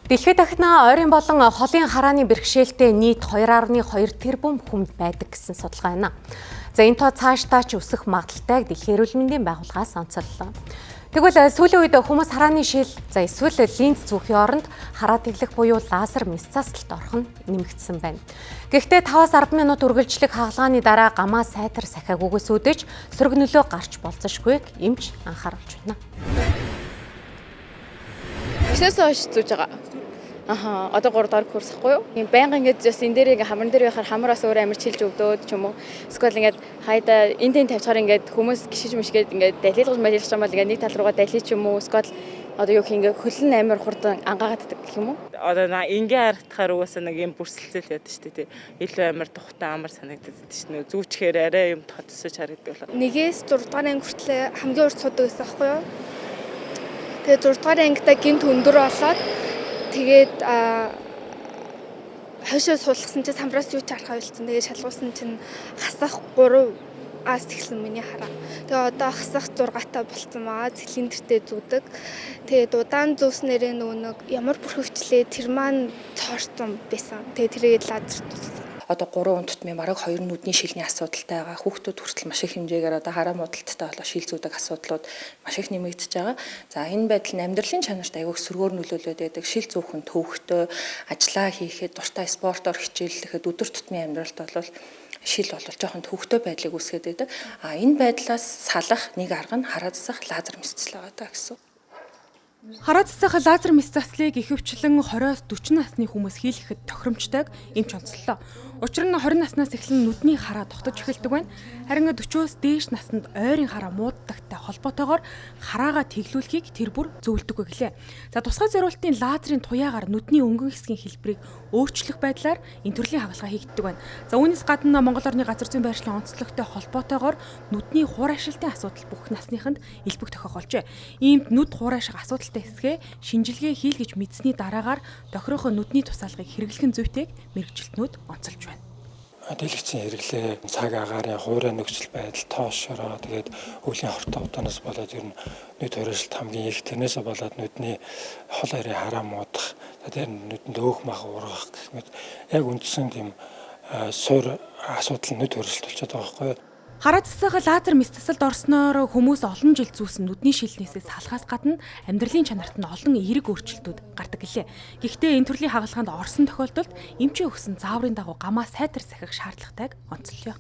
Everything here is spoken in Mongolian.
Дэлхийд дахина ойрын болон холын харааны бэрхшээлтэй нийт 2.2 тэрбум хүнд байдаг гэсэн судалгаа байна. За энэ тоо цаашдаа ч өсөх магадлалтайг Дэлхийн эрүүл мэндийн байгууллагаас онцоллоо. Тэгвэл сүүлийн үед хүмүүс харааны шил, за эсвэл линз зүүхийн оронд хараа тэглэх буюу лазер мэс заслалт орох нь нэмэгдсэн байна. Гэхдээ 5-10 минут үргэлжлэх хагалгааны дараа гамаа сайтар сахиагүйгээс үүдэж сөрөг нөлөө гарч болзошгүйг эмч анхааруулж байна. 9-өөс хойш зүүж байгаа. Аха, одоо 3 дахь курс ахгүй юу? Байнга ингээд бас энэ дээр ингээд хамран дээр байхаар хамар бас өөр амар чилж өвдөөд ч юм уу. Эсвэл ингээд хайда энэ тэн тавьчихаар ингээд хүмүүс гიშиж мишгээд ингээд далилгаж малилгаж юм бол ингээд нэг тал руугаа далий ч юм уу. Эсвэл одоо юу гэх ингээд хөлн амар хурдан ангаагааддаг гэх юм уу? Одоо ингээ харагдахаар угаасаа нэг юм бүрсэлцэл байдаг шүү дээ. Илүү амар тухтай амар санагддаг шүү дээ. Зүүчхээр арай юм тодсож харагддаг. 1-ээс 6 дугаар анги хүртэл хамгийн урт судаг гэсэн аахгүй юу? Тэгээ 6 дугаар ангидаа гинт өндөр болоод тэгээд хойшоо суулгасан чинь самбраас юу ч харах байлцсан. Тэгээд шалгуулсан чинь хасах 3-аас эхэлсэн миний хараа. Тэгээ одоо хасах 6-таа болцсон байгаа. Цилиндртэй зүүдэг. Тэгээд удаан зүүснээрээ нөгөө нэг ямар бүрхөвчлээ тэр маань цоорсон байсан. Тэгээд тэрийг лазер туссан. Одоо 3 хүн тутмын бараг 2 нүдний шилний асуудалтай байгаа. Хүүхдүүд хүртэл маш их хэмжээгээр одоо хараа муудалттай болоо шил зүүдэг асуудлууд маш их нэмэгдэж байгаа. За энэ байдал нь амьдралын чанарт аягүй сөргөөр нөлөөлөд байдаг. Шил зүүх нь төвөгтэй, ажиллаа хийхэд, дуртай спортоор хичээллэхэд өдөр тутмын амьдралд бол шил бол жоохон төвөгтэй байдлыг үүсгээд байдаг. А энэ байдлаас салах нэг арга нь хараа засах лазер мэс засал байгаа даа гэсэн. Хараа засах лазер мэс заслыг ихэвчлэн 20-оос 40 насны хүмүүс хийлгэхэд тохиромжтойг эмч онцоллоо. Учир нь 20 наснаас эхлэн нүдний хараа тогтож эхэлдэг байна. Харин 40-оос дээш наснд ойрын хараа мууддагтай холбоотойгоор хараагаа тэглүүлэхийг тэр бүр зөвлөдөггүй гэлээ. За тусгай зориултын лазерын туяагаар нүдний өнгөн хэсгийн хэлбэрийг өөрчлөх байдлаар энэ төрлийн хагалгаа хийгддэг байна. За үүнээс гадна Монгол орны газар зүйн байршлын онцлогтой холбоотойгоор нүдний хуурайшилтын асуудал бүх насныханд элбэг тохиох болжээ. Иймд нүд хуурайших асуудалтай хэсгээ шинжилгээ хийлгэж мэдсэний дараагаар тохирохоо нүдний тусаалгыг хэрэглэх нь зүйтэйг мэргэжилтнүүд онцолж байна. Дэлгэцийн хэрэглээ, цаг агаарын хуурай нөхцөл байдал, тоошороо, тэгээд өвлийн хортой удаанаас болоод ер нь нүд хуурайшилт хамгийн их, тэрнээсээ болоод нүдний хол ойрын хараа муудах, тэр нүдэнд өөх мах ургах гэх мэт яг үндсэн тийм суур асуудал нүд хуурайшилт болчиход байгаа байхгүй юу? Хараа засах лазер мэс засалд орсноор хүмүүс олон жил зүүсэн нүдний шилнээсээ салахаас гадна амьдралын чанарт нь олон эерэг өөрчлөлтүүд гардаг гэлээ. Гэхдээ энэ төрлийн хагалгаанд орсон тохиолдолд эмчийн өгсөн зааврын дагуу гамаа сайтар сахих шаардлагатайг онцоллоо.